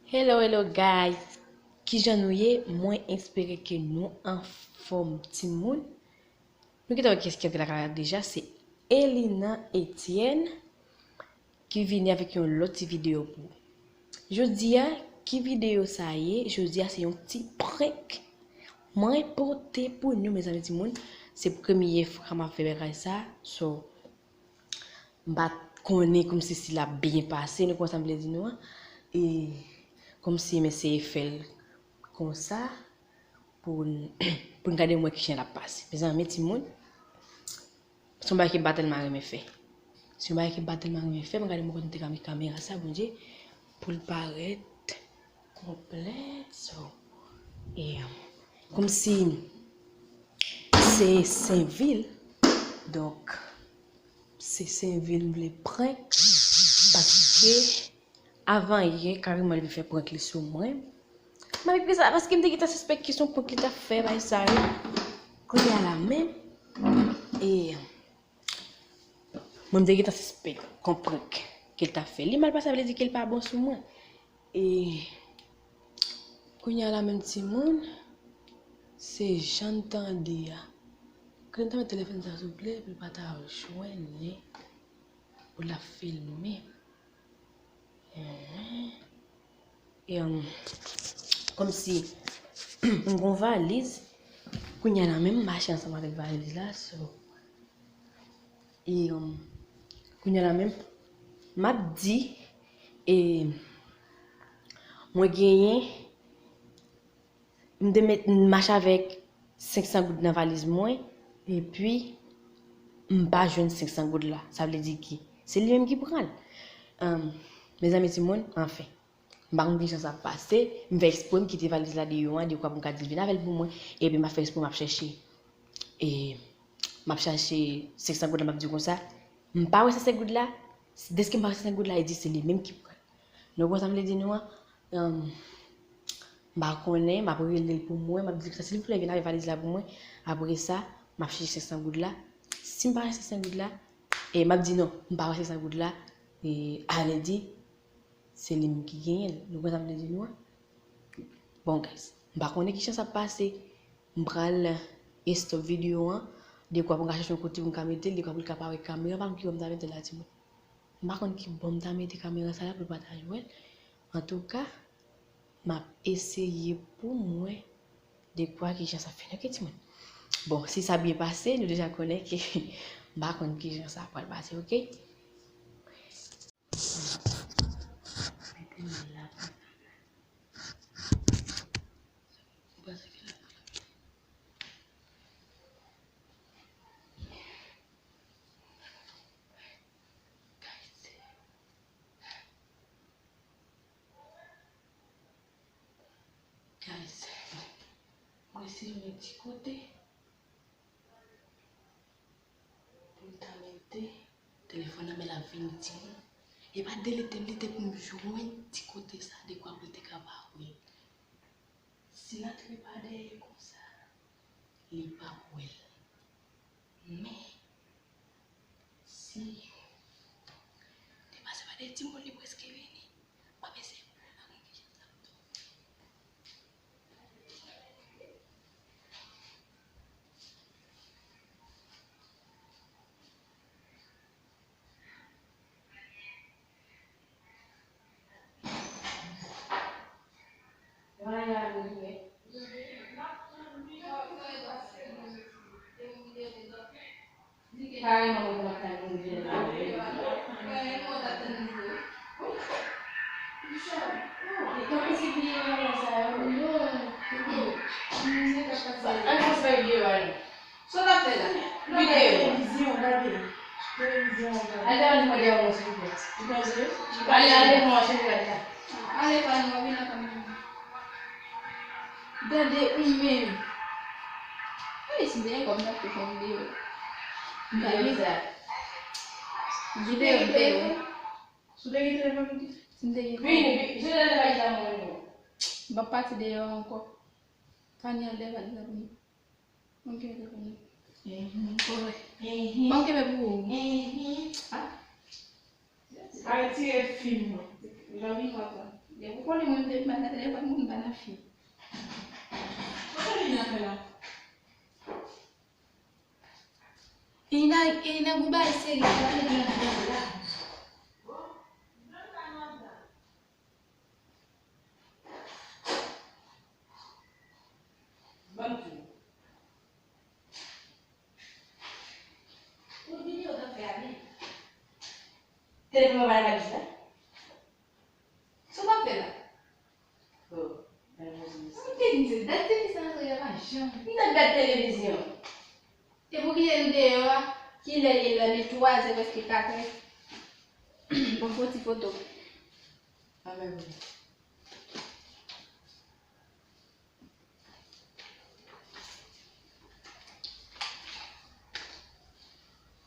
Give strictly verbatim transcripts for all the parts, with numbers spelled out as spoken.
Hello, hello guys! Kijan nou ye? Mwen espere ke nou anfòm timoun. Nou gentan wè kiyès ki antre lakay la deja, se Elina Etienne ki vini avèk yon lòt ti videyo pou ou. Jodi a, ki videyo sa ye? Jodi a se yon ti prank mwen pote pou nou, mezanmi timoun. Se premye fwa m ap fè bagay sa, so, m pa t konnen kòmsi si l ap byen pase, nou konprann sa m vle di nou an. E kòmsi m eseye fè l konsa pou n, pou n gade mwen kijan l ap pase. Mezanmi timoun, se yon bagay ke m pa tèlman renmen fè. Se yon bagay ke m pa tèlman renmen fè, m gade mwen konn te kame kamera sa, Bondye, pou l parèt konplèt. So, e, kòmsi se Senvil, donk, se Senvil m vle prank, paske avan yè, kareman, li vin fè prank li sou mwen. M ap ekri sa, paske m te gentan sispèk ke se yon prank li t ap fè, bay sa yo. Kounye a la menm, e, mwen, m te gentan sispèk yon prank ke l t ap fè. Li mal pase, sa vle di ke l pa bon sou mwen. E, kounye a la menm timoun, se jan n tande a. Kite m ta met telefòn sa souple, pou l pa ta jwenn li, pou l ap filme. Enhen. E, um, kòmsi m gon valiz, kounye a la menm m mache ansanm avèk valiz la, so, e, um, kounye a la menm, m ap di, e, mwen genyen, m te met, m mache avèk senk san goud nan valiz mwen, epi m pa jwenn senk san goud la. Sa vle di ki se li menm ki pran l. Ahn, mezanmi timoun, anfen. M pa konn kijan sa ap pase. M fè eksprè m kite valiz la deyò an, dekwa pou m ka di l vin avè l pou mwen. Epi m ap fè eksprè m ap chèche. E m ap chèche senk san goud la, m ap di konsa. M pa wè senk san goud la. Dèske m pa wè senk san goud la, e di se li menm ki pran l. Nou konprann sa m vle di nou an? Ahn, m pa konnen, m ap rele l pou mwen, m ap di l konsa, silvouplè, vin avè valiz la pou mwen. Apre sa, m ap chèche senk san goud la. Si m pa wè senk san goud la, e m ap di non, m pa wè senk san goud la, e ale di, se li menm ki genyen l. Nou konprann sa m vle di nou an? Bon, guys, m pa konnen kijan sa ap pase. M pral estòp videyo an. Dekwa pou m ka chèche yon kote pou m ka mete l, dekwa pou l ka parèt kamera, m pa konn ki bò m ta mete l la, timoun. M pa konn ki bò m ta mete kamera sa la pou l pa ta jwenn. Antouka, m ap eseye pou mwen dekwa kijan sa ap fini, oke, timoun? Bon, si sa byen pase, nou deja konnen ke m pa konn kijan sa pral pase, oke? Mete men la. Ou panse ke la? Guys, mwen eseye yon ti kote pou m ta mete telefòn nan, men l ap vini, timoun. E pa delete m, li te pou m jwenn ti kote sa, dekwa pou l te ka pa wè l. Si l antre pa dèyè konsa, li p ap wè l. Men, si li pase pa dèyè timoun, li prèske vini. M ap eseye pou mwen pa konn kijan sa ap tonbe. Ann fè videyo a nou. Sa w t ap fè la? Videyo. Televizyon, gade. Televizyon, gade. Al devan nou, mande yon silvouplè. Ou panse? Ale, ale, non, cheri, gade la. Ale, pa nou, vin nan kamera. Gade ou menm. Ey, si m te gen kòb, m t ap fè yon videyo. Videyo sa. Videyo, videyo. Si w te gen telefòn, si m te gen kòb. Vini, vini, jete nan valiz la, mwen menm. M p ap pati deyò ankò. Fanny, al dèyè valiz la pou mwen. Ban m kenbe telefòn nan. Ban m kenbe pou ou. Al tire fim nan. Jan vin kontan. Depi w konnen mwen, m te met nan telefòn moun, m pa nan fi. Kòman li nan fè la? E nan, e nan gwo bagay serye, sa vle di nan gwo la. Ban m di w. Ou videyo w t ap fè a byen. Telefòn mwen pa nan valiz la? Sa w t ap fè la? Oh, mwen te di se dat televizyon an, sa pa janm. M t ap gad televizyon. E pou kite l deyò a? Kilè li ye la? Li twazè, prèske katrè. Bon, fon ti foto. Amèn.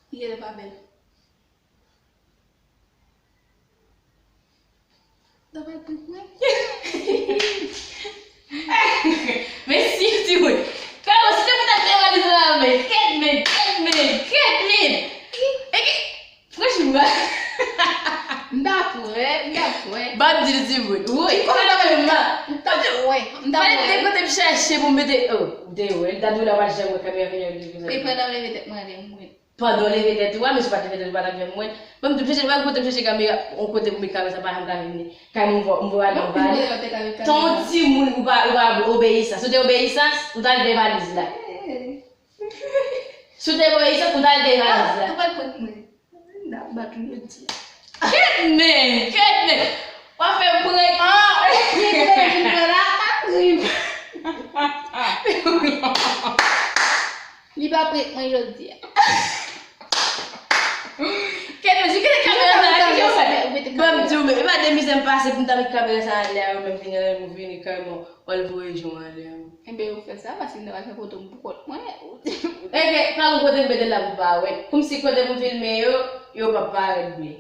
Li genlè pa bèl. Sa pral prank mwen. Men si, timoun. Kòman si te pou ta fè valiz la, men kèt, men kèt, men kèt, men. E ki, franchman. M ta kwè, m ta kwè. Ban m di l, timoun. Wi, kòman ta fè m la? M ta kwè, m ta kwè. Pale de kote m chache pou m mete, oh, de wè, m ta di w la, w pa janm wè kamera vini ak de koze. E pandan w leve tèt mwen anlè, m wè. Pandan w leve tèt ou a, men si w pa t leve tèt ou, pa t ap janm wè. Ban m di w, m chèche, m pa kote m chèche kamera, yon kote pou m met kamera, sa pa janm ka vin li. Kay mwen, m vo, m vo al nan valiz. Tan yon timoun ou pa, ou pa obeyisans. Si w te obeyisans, ou t al dèyè valiz la. Si w te obeyisans, ou t al dèyè valiz la. Ou pa prank mwen. M ap bat ou jodi a. Kèt men, kèt men. W ap fè m prank. Ah, li te vin fè la, pa ri m. Li pa prank mwen jodi a. Kèt men, si kèt kamera sa, ki yo fè? Ban m di w, men, e pa de mizè m pase pou m ta met kamera sa anlè a, yo menm vini, yo vini kay mwen. W al voye jan w ale a. Enben, ou fè sa, paske m ta pral fè foto m pou kont mwen. Enben, pa gon kote m mete l la pou pa wè. Kòmsi kote pou m filme yo, yo p ap parèt byen.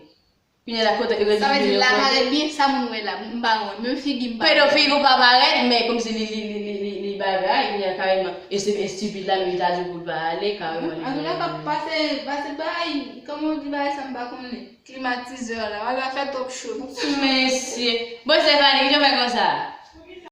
Kounye a la, kote yo redi. Sa vle di l la parèt byen, sa moun wè la, m pa wè. Menm figi m pa wè. Pedofil ou pa parèt, men kòmsi li, li, li, li, li, li bagay, kounye a kareman. E se estipid la, men li ta di w pou l pa ale, kareman. Antouka, pase, pase bay, kòman w di bagay sa, m pa konnen. Klimatizè la, w al fè twòp cho. Mesye. Bon, Stéphanie, kijan w fè konsa?